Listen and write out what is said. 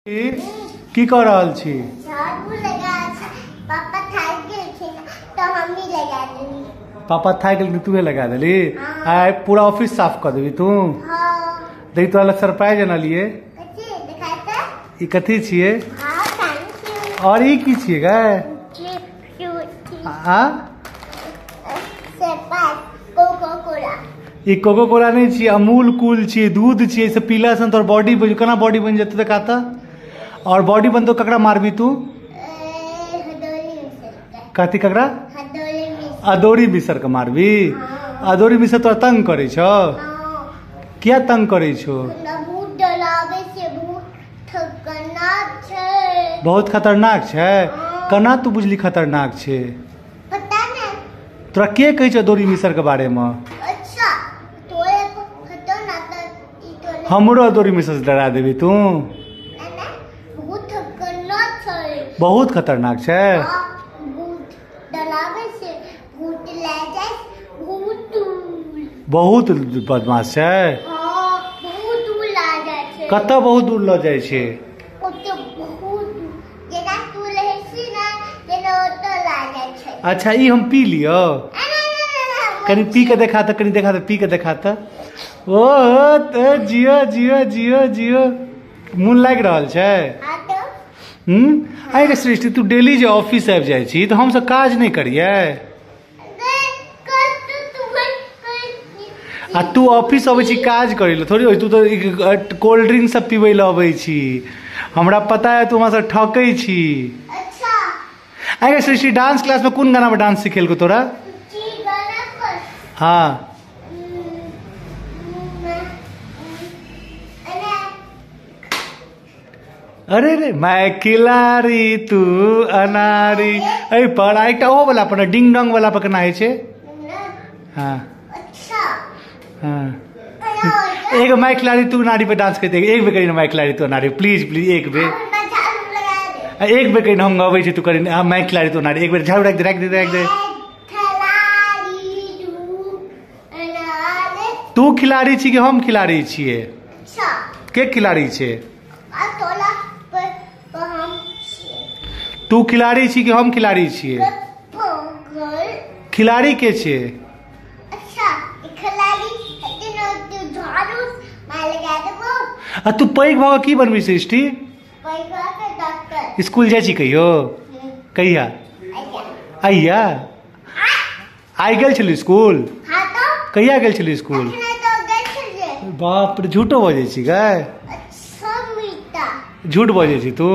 की कऽ रहल छी? झाड़ू लगा छै। पापा थाकि गेलखिन तऽ हमही लगा देली। पापा थाकि गेलखिन तूहे लगा देली? आइ पूरा ऑफिस साफ कऽ देबी तू? हाँ। देख तोरा लग सरप्राइज अनलियै। कथी देखाय तऽ? ई कथी छियै? हाँ, thank you. और ई की छियै गै? आ? सरप्राइज कोको कोला। ई कोको कोला नहि छियै, अमूल कूल छियै, दूध छियै। से पीला से तोहर बॉडी बन, केना बॉडी बनि जेतौ देखा तऽ? और बॉडी बनतौ ककरा मारबी तू? कथी ककरा? अदौरी मिसर के मारबी? अदौरी मिसर तोरा तंग करै छौ? किया तंग करै छौ? बहुत खतरनाक छै। केना तू बुझली खतरनाक छै? पता नहि। तोरा के कहै छौ अदौरी मिसर के बारे मे? अच्छा, तोरे हटो ना तऽ ई तोरे। हमरो अदौरी मिसर से डरा देबी तू? बहुत खतरनाक छै। बहुत खतरनाक छै? भूत डराबै छै, भूत लए जाइ, बहुत दूर। बहुत बदमाश छै? हाँ, बहुत दूर लए जाइ छै। कतऽ बहुत दूर लऽ जाइ छै? ओतऽ बहुत दूर, जेना तू रहै छी ने, तेना ओतऽ लए जाइ छै। अच्छा, ई हम पी लियौ? कनि पी के देखा तऽ, कनि देखा तऽ, पी के देखा तऽ। ओ तऽ जियो जियो जियो जियो, मोन लागि रहल छै? आइ रे सृष्टि, तू डेली जे ऑफिस आबि जाइ छी तऽ हमसब काज नहि करियै? आ तू ऑफिस अबै छी काज करै लए थोड़ी, तू तऽ कोल्ड ड्रिंक सब पीबै लए अबै छी। हमरा पता है तू हमरा ठकै छी। आइ रे सृष्टि, डांस क्लास में कोन गाना पर डांस सिखेलको तोरा? हाँ। अरे रे मैं खिलाड़ी तू अनारी। एहि पर आ एकटा ओहो वाला पर डिंग डोंग वाला पर केना होइ छै? हाँ हाँ, एक मैं खिलाड़ी तू अनारी पे डांस करते, एक बेर करी मैं खिलाड़ी तू अनारी, प्लीज प्लीज एक बेर, एक बेर करी, हम गबै छी तू करी मैं खिलाड़ी तू अनारी, एक बेर झाड़ू राखि दे, राखि दे, राखि दे। तू खिलाड़ी छी कि हम खिलाड़ी छियै? के खिलाड़ी छै? तू खिलाड़ी छी कि हम खिलाड़ी छियै? खिलाड़ी के छै? आ तू पैघ भऽ की बनबी सृष्टि? स्कूल जाइ छी कहियो? कहिया? आइया? आइ गेल छली स्कूल? कहिया गेल छली स्कूल? बाप रे, झूठो बजै छी गै? झूठ बजै छी तू?